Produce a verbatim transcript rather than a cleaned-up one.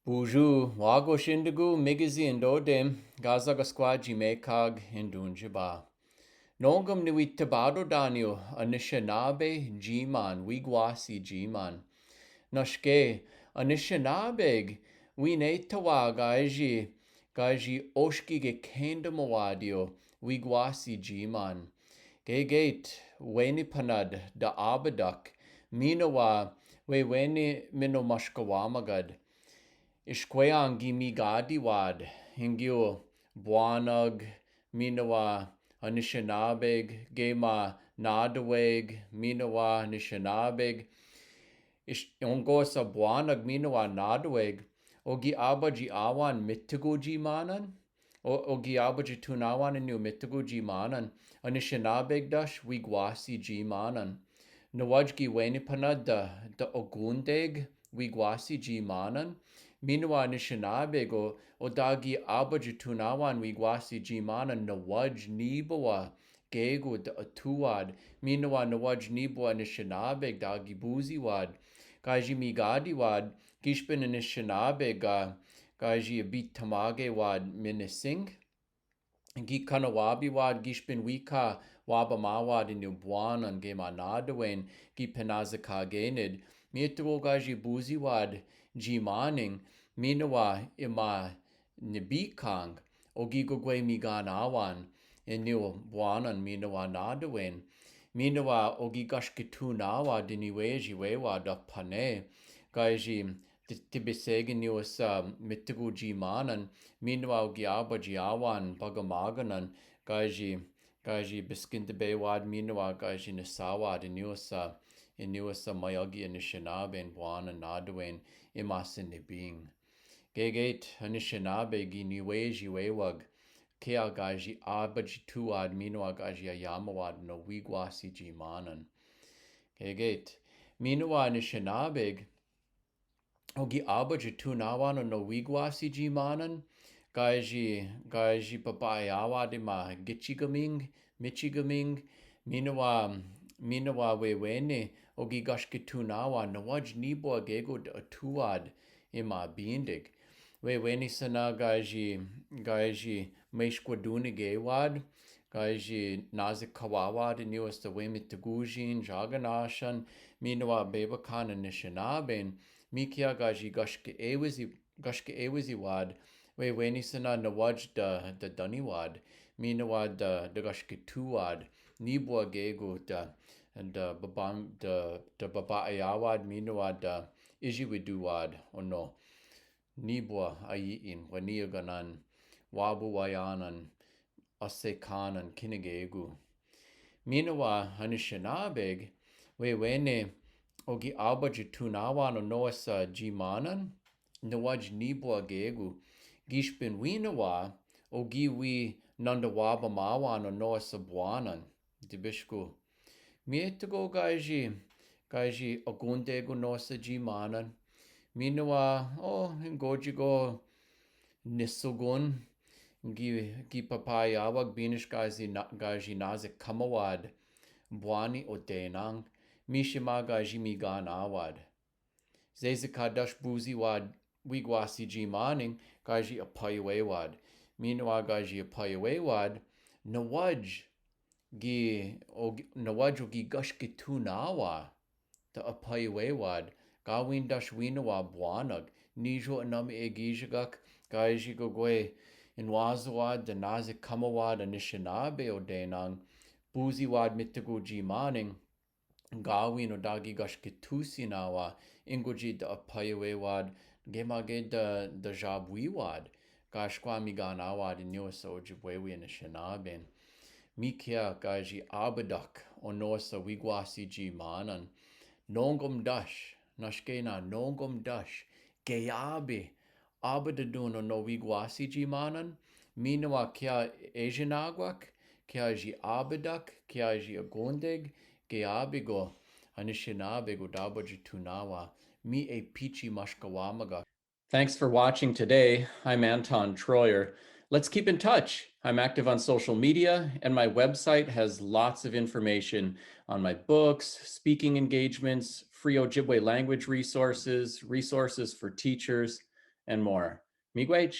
Bonjour, wa go sindegu, migizin dodem, gaza gaskwa jimekag hindunjiba. Nongom ni wi tebado daniyo, Anishinaabe jiman, wigwasi jiman. Nashke, Anishinaabeg, wi netawa gaji, gaji oshki ge kendo mawadiyo, wigwasi jiman. Gegeit, weni panad, da abadak, minawa, we weni mino mashkawamagad. Ishkweyan gi migadi wad, ingiyo Bwanag, minawa Anishinaabeg, gema Nadaweg, minawa Anishinaabeg. Ish, ongosa Bwanag, minawa Nadaweg, o gi abaji awan mitego jimanan, o, o gi abaji tunawan inu mitego jimanan, Anishinaabeg dash wigwasi jimanan. Nawaj gi weni panad da, da ogundeg wigwasi jimanan, minawa Anishinaabeg o, o da gi abaji tunawan wigwasi jimanan, nawaj nibawa gegu da atuwad, minawa nawaj nibawa Anishinaabeg da gi buzi wad, gaji migadi wad, gishpin Anishinaabeg ga, gaji bitamage wad minising, gi kanawabi wad, gishpin wika wabama wad inu Bwanan gema Nadawen, gi pinazakagenid, mitego gaji buzi wad jimaning, minawa ima nibikang, o gi gogwe miganawan, inu Bwanan minawa Nadawen, minawa o gi gashkitunawa diniweji wewa da pane, gaji ti-, tibisegin niwasa mitego jimanan, minawa o gi abaji awan bagamaganan, gaji, gaji biskindibe wad minawa gaji nisawa diniwasa, iniwasa mayagi Anishinaabeg Bwanan Nadawen, ima sinibing. Gegeit Anishinaabeg i niweji wewag, kea gaji abaji tuwad minawa gaji ayama wad no wigwasi jimanan. Gegeit, minawa Anishinaabeg, o gi abaji tunawan no wigwasi jimanan, gaji, gaji babae awad ima gichigaming, michigaming, minawa, minawa we weni, o gi gashkitunawa, nawaj nibawa gegu da atuwad, ima bindig. We weni sana gaji, gaji meshkwaduni gewad, gaji naze kawawad, niwasa we mitagujin, jaganashan, minawa bebakana Anishinaabeg, mikea gaji gashke ewizi, gashke ewizi wad, we weni sana nawaj da, da dani wad, minawa da, da gashke tuwad, nibawa gegu da, da babang, da, da babae awad, minawa da iji widu wad, ono. Nibawa ayiin, waniaganan, wabuwayanan, asekanan, kinigegu. Minawa Anishinaabeg, we weni, o gi abaji tunawan no wasa jimanan, nawaj nibawa gegu, gishpin winawa, o gi wi nanda wabamawan no wasa Bwanan, dibishku. Mitego gaji, gaji agundegu no wasa jimanan. Minawa, o, ingojigo nisogun, gi, gi papayawag binish gaji na, gaji naze kamawad, Bwani o Denang, mishima gaji miganawad. Zeze ka dash buzi wad wigwasi jimaning gaji apayaway wad. Minawa gaji apayaway wad, nawaj gi, o gi, nawaj o gi gashkitunawa da apayaway wad, gawin dash winawa Bwanag, nijo anami egijagak, gaji gogwe inwaza wad, da naze kamawad Anishinaabe o Denang, buzi wad mitego jimaning, gawin o da gi gashkitusinawa, ingoji da apayaway wad, gemage da, da jabwi wad, gashkwa miganawad iniwasa Ojibwe wi Anishinaaben. Mikea gaji abadak, o no wasa wigwasi jimanan. Nongom dash, nashkena nongom dash, geyabe, abadadun o no wigwasi jimanan, minawa kea ejinagwak, kea ji abadak, kea ji agundeg, geyabe go, Anishinaabe go dabaji tunawa, mi e pichi mashkawamagak. Thanks for watching today. I'm Anton Troyer. Let's keep in touch. I'm active on social media, and my website has lots of information on my books, speaking engagements, free Ojibwe language resources, resources for teachers, and more. Miigwech.